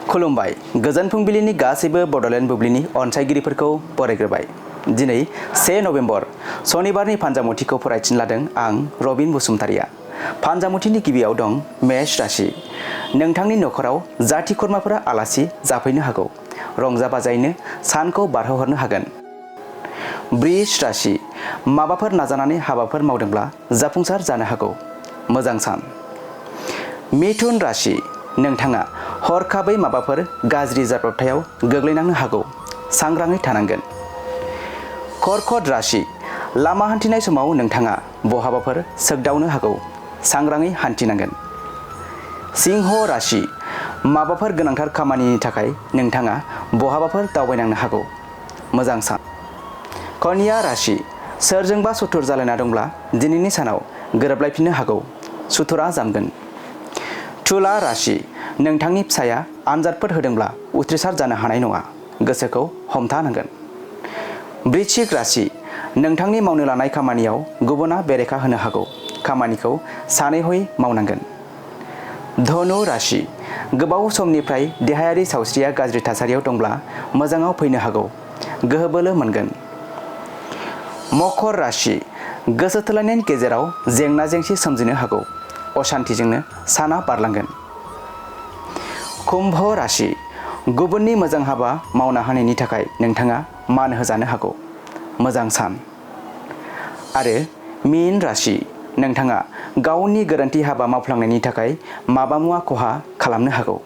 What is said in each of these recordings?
खुलुमबाय गोजोन फुंबिलिनि गासैबो बड'लेण्ड बुब्लिनि अनसायगिरिफोरखौ बरायग्रोबाय। दिनै 1 नभेम्बर सनिबारनि फानजामुथिखौ फरायथिनो लादों आं रबिन बसुमतारिया। फानजामुथिनि गिबियाव दं मेष राशि। नोंथांनि नखराव जाथि खुरमाफोरा आलासि जाफैनो हागौ। रंजा बाजायैनो सानखौ बारहोहरनो हागोन। वृष राशि। माबाफोर नाजानानै हाबाफोर मावदोंब्ला जाफुंसार जानो हागौ। मोजां सान। मिथुन राशि। नोंथाङा हरखाबै माबाफोर गाज्रि जाब्रबथायाव गोग्लैनांनो हागौ। सांग्राङै थानांगोन। कर्कट राशि। लामा हान्थिनाय समाव नोंथाङा बहाबाफोर सोगदावनो हागौ। सांग्राङै हान्थिनांगोन। सिंह राशि। माबाफोर गोनांथार खामानिनि थाखाय नोंथाङा बहाबाफोर दावबायनांनो हागौ। मोजां सान। कन्या राशि। सोरजोंबा सुथुर जालायना दंब्ला दिनैनि सानाव गोरोबलायफिननो हागौ। सुथुरा जामगोन। तुला राशि। नोंथांनि फिसाया आनजादफोर होदोंब्ला उथ्रिसार जानो हानाय नङा। गोसोखौ हमथानांगोन। वृश्चिक राशि। नोंथांनि मावनो लानाय खामानियाव गुबुना बेरेखा होनो हागौ। खामानिखौ सानै हयै मावनांगोन। धनु राशि। गोबाव समनिफ्राय देहायारि सावस्रिया गाज्रि थासारियाव दंब्ला मोजाङाव फैनो हागौ। गोहो बोलो मोनगोन। मकर राशि। गोसो थोलायनायनि गेजेराव जेंना जेंसि सोमजिनो हागौ। अशान्तिजोंनो साना बारलांगोन। कुम्भ राशि। गुबुननि मोजां हाबा मावना होनायनि थाखाय नोंथाङा मान होजानो हागौ। मोजां सान। आरो मीन राशि। नोंथाङा गावनि गोरोन्थि हाबा मावफ्लांनायनि थाखाय माबा मुवा खहा खालामनो हागौ।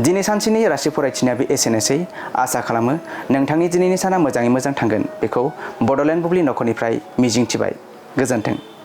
दिनै सानसेनि राशि फरायथिनाया एसेनोसै। आसा खालामो नोंथांनि दिनैनि साना मोजाङै मोजां थांगोन बेखौ बड'लेण्ड बुब्लि नखरनिफ्राय मिजिंथिबाय। गोजोन्थों।